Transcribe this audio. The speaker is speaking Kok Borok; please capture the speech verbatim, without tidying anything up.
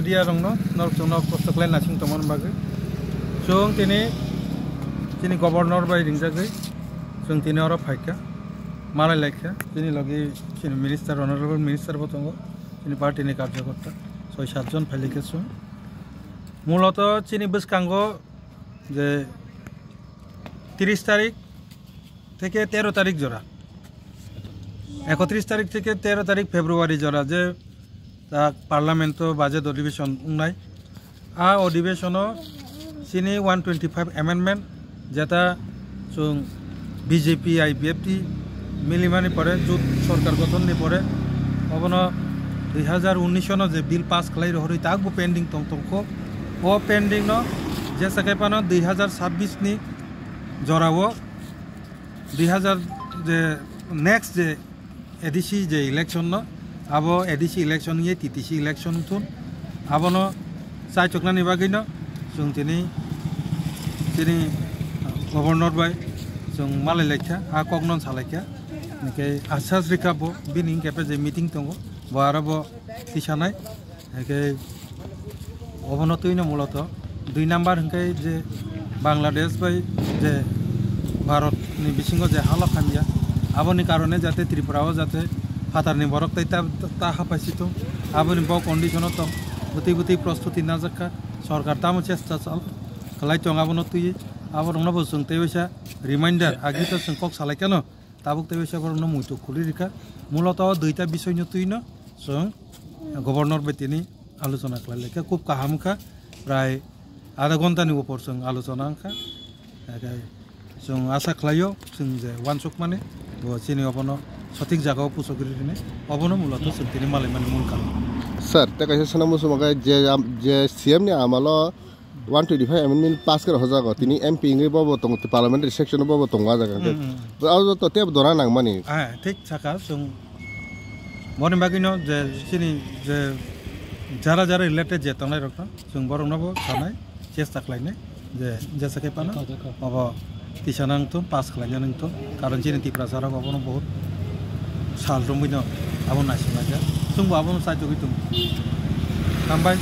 Media rokno norok chwngno kosto khlai naising tongmani bagwi chwng tini chini governor bai ringjagwi chwng tini oro phaikha, malai laikha. Chini logi chini minister, honorable minister bo tongo, chini party ni karjakorta soi sat jon phailaikha chwng. Muloto chini bwskango je tiris tarik theke tero tarik jora, ekotris tarik theke tero tarik February jora je ta parliament o budget adhibeshon wngnai, a adhibeshon o chini one twenty five amendment jeta chwng B J P I P F T milimani pore jut sorkar gothon ni pore obono dui hazar unnish no je bill pass khlai rohorwi takbo pending tong tongkho. O pending no jesa khe phano dui hazar sabbish ni jorao dui hazar je next je A D C je election no, abo A D C election ye T T C election thun, abono chaichoknani bagwi no chwng tini, tini governor bai chwng malai laikha, a kokno salaikha, hingke asas rikha bo, bini hingke je meeting tongo, bo aro bo tisanai. Hingke obono twino muloto dui number hingke je Bangladesh bai je Bharat ni bisingo je halok hamya, aboni karone jate Tripura o jate phatar ni borok tai ta, ta hapaisi tong, aboni bo condition o tong, bwtwi bwtwi prostuti najakha, sorkar tamo chesta chal khlai tong abono twi, aborokno bo chwng tei waisa reminder agi to chwng kok salai keno. Tabuk tei waisa borokno muitu khulirikha. Muloto o duita bisoino twino chwng governor bai tini alochona khlai laikha. Khub kaham wngkha, prai adha ghonta ni upor chwng alochona wngkha. Hingke chwng asa khlaio, chwng je uansukmani bo chini obono sothik jagao puchogri rwni, obono muloto chwng tini malaimani mul karon. Sir, tei kaisa swnamung sumokhe je, je C M ni amalo one twenty five amendment pass khe rw jago, tini M P wngwi bobo tongo, parliamentary section o bobo tongo ah jaga. Hmm, hmm. Abo joto tei dora nangmani. Ah, thik saka, chwng boni bagwino je chini je jara jara related je tongnai rokno chwng borokno bo sanai chesta khlainai je jesa khe phano abo tisa nang thung, pass khlaina nang thung, karon chini Tiprasa rok obono bahut sal romwi no abo naising laijak, chwngbo abono chaichogwi tongo. Hambai.